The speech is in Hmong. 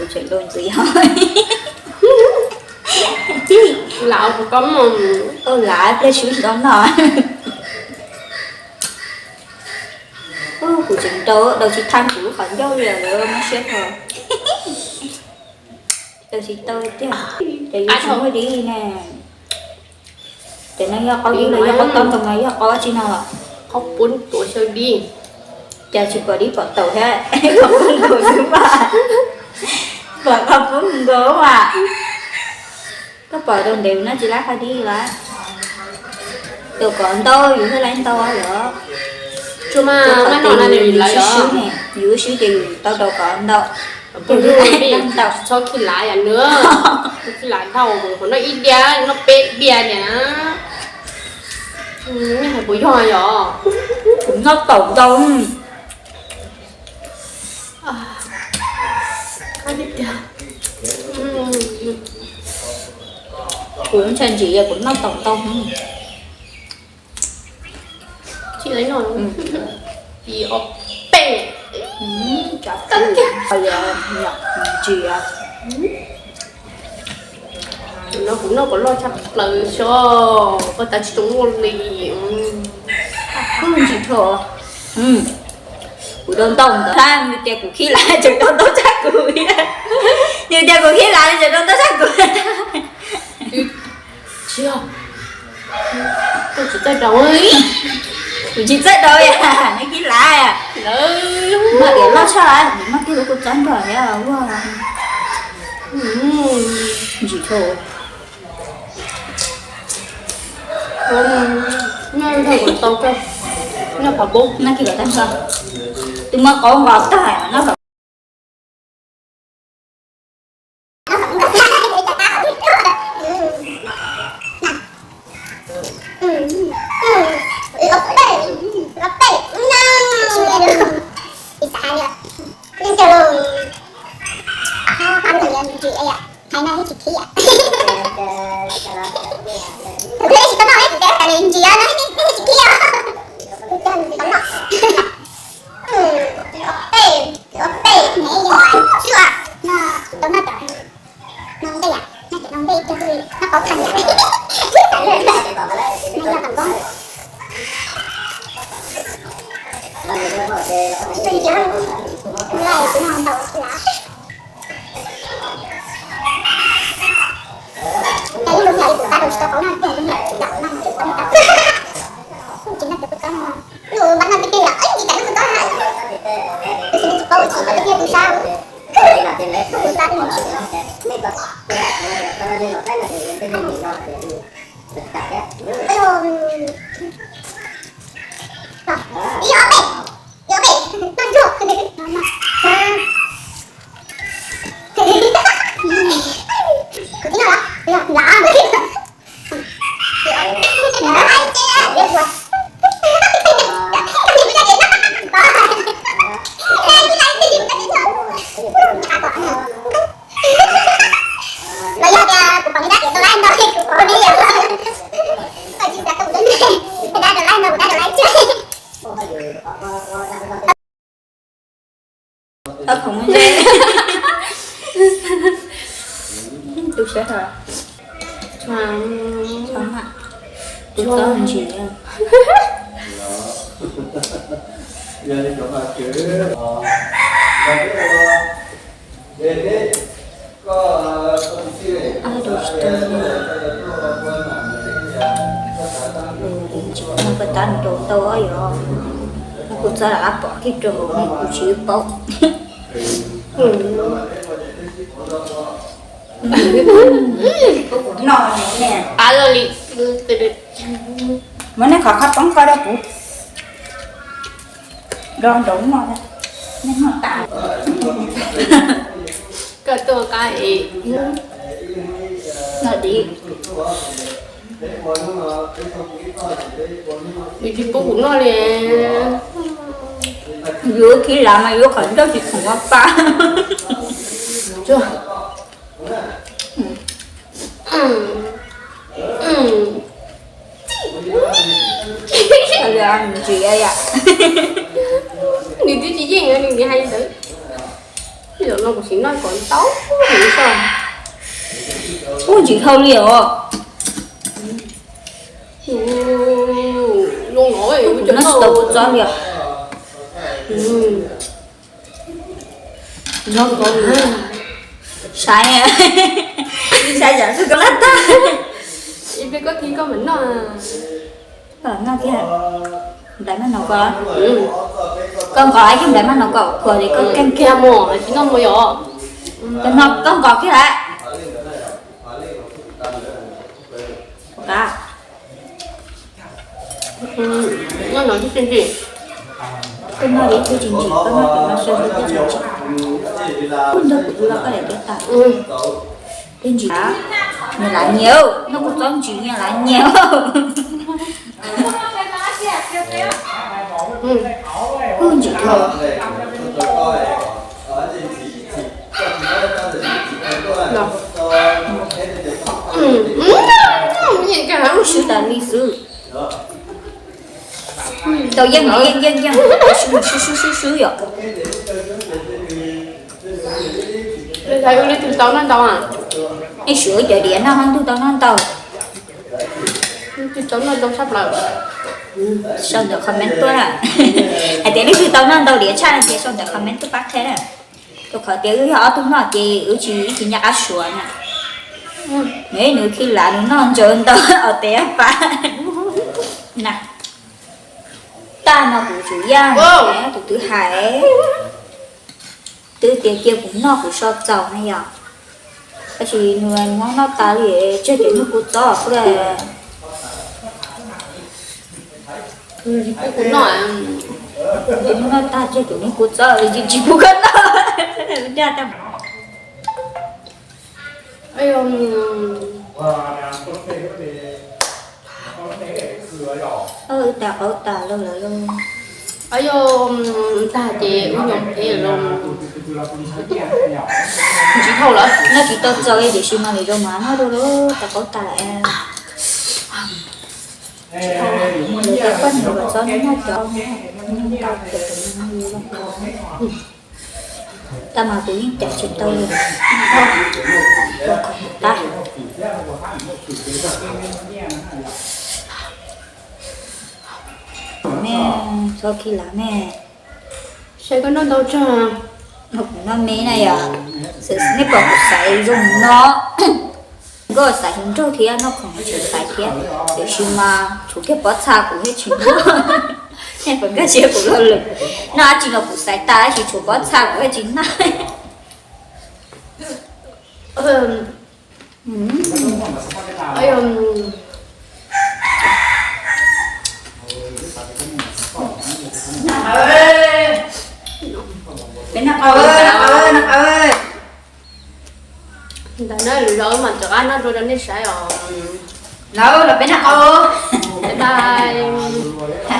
Tseem dua ntxiv. Lam ua puas koob mus. Lam pliag swb tsis tau noj. Kuv tseem rau daus tsis thaj kuv lub qhov ncauj li lawm, mob siab kawg. Daus tsis tau tiag, ces yuav tsis muaj dib ne. Ces no yog qaub dib los yog qaub toj ntoo no yog qaub dab tsi no los? Qaub poob tuav xyaw dib. Cas tsis pom dib pom taus thiab, pom poob tuav xwb mas. Pom qaub poob nkaus mas. Koj pom rau ntev no tsis laib qhov dib lawm. Tus kom ntau yus thiaj laib ntau lawm. Tsuas mas maj no na nws swb ne, yus swb ces yus tau rau kom ntau. Txhob khi lav yam nws, khi lav dhau, qhov no ib diav no peb diav niam. Nej hais puas yog yom? Kuv noj taum ntau. Kuv ntshai ntsim kuv noj taum ntau. Ib ob peb. Ntsia, no kuv noj kom loj tshaj plaws xyov, koj tas tsis tau muaj li. Ntsim tho. Kuv rau ntau ntawd, nws tias kuv khib lav tseem rau ntau tshaj kuv. Nws tias kuv khib lav tseem rau ntau tshaj kuv. Tsis, kuv tsis txawj rau, kuv tsis txawj rau yam, nws khib lav. Noj diav loj tshaj, nws noj kiag lub kua txob nrog thiab luaj. Ntsim tho. Noj kiag kom tag nrho, twb muab qaub nqos tag noj. Los yog tias kuv pom nws dab tsi tau laib ntau, kuv pom nws yam, koj tsis xav tau kuv tus neeg, nws dab tsi tau laib ntau, kuv dab tsi tau laib tsawg. Tau khoom ze. Tu siab. Kuv txob ntsis. Ab, rau tsis tau. Kuv tsis tau, kuv tab nws rau tau yom. Kuv txob lam pom kiag rau hauv ne, kuv tsis paub. Ab, li. Muab nej qhov qab poob koj rau kuv. Do nrov no, nej noj tas. Koj tuaj qab es noj dib. Nws tsis pub kuv noj li. Yuav khib lav mas yuav qhov ncauj tsis khoom ua pa. Nws twb tsis yeej, nws hais li ntawd. Tam no kuv sim noj kom tau. Ub, ntsim dhau li os. Kuv noj tsis tau kuv txob li os. Saib, saib yam sub koj lab tag. Ib pliag koj khi koj mam noj. Noj kiag nplai maj no ko. Koj nqos ib yam nplai maj no ko, khuas li koj keej kiag. Koj nqos kiag lawm. Qab. Koj noj li twb tsis ntsim, koj noj cov no sawv sawv twb tsis ntsim. Kuj ntog kuv tus los koj daim tiab tas. Twb ntsim, nws lav nyias, noj kuv txob ntsim nyias lav nyias. Kuj ntsim dhau. Sub tas li xwb. Tau yeej yeej yeej yeej, sub sub sub sub yom. Ib suav cov diav noj hmoob ntug tau noj ntau. Sau ntawm comment tuaj na. Hais tias leej twg tau noj ntau diav tshaj no ces sau ntawm comment tuaj pab qhia na. Rau qhov tias wb yog ob tug noj ces wb tsis, wb tsis nco qab suav na. Nws, nws khi lav nws noj ntsaws ntau os tes pab na. Tag no kuv tsum yaj, kuv twb hais, twb tias cia kuv noj kuv so txaus na yom. Tab sis nws nyob noj tas li, tseg cov niag kua txob xwb. Noj tag tseg cov niag kua txob tsis pub koj noj. Wb tas qaub tas lawm lawm lauj. Tag ces wb nyob pem los ntsis dhau lawm, noj tsis tau txaus tiam sis mas lwm zaus mas noj dua lauj, tas qaub tas lawm. Poj niam los txhob noj cov, tag mas kuv yeej cais tsis tau li. Ua kom mus tag. Me, txhob khi lav me. Saib koj noj ntau tag. No kuv noj me na yom. Nej pom kuv xaiv zoo no. Nkauj xaiv hluas nraug thiab noj khoom tsis xaiv thiab. Tiam sis mas tshuav kiag pob txha kuv thiaj tsis noj. Nej pom nkauj siab kuv lo lus. Noj dab tsi los kuv xaiv tas tab sis tshuav pob txha kuv thiaj tsis noj. Peb noj qab, noj qab. Ntawd na, lwm zaus mam rov qab noj dua rau nej saib os. Lawm los peb noj qab. Bye bye.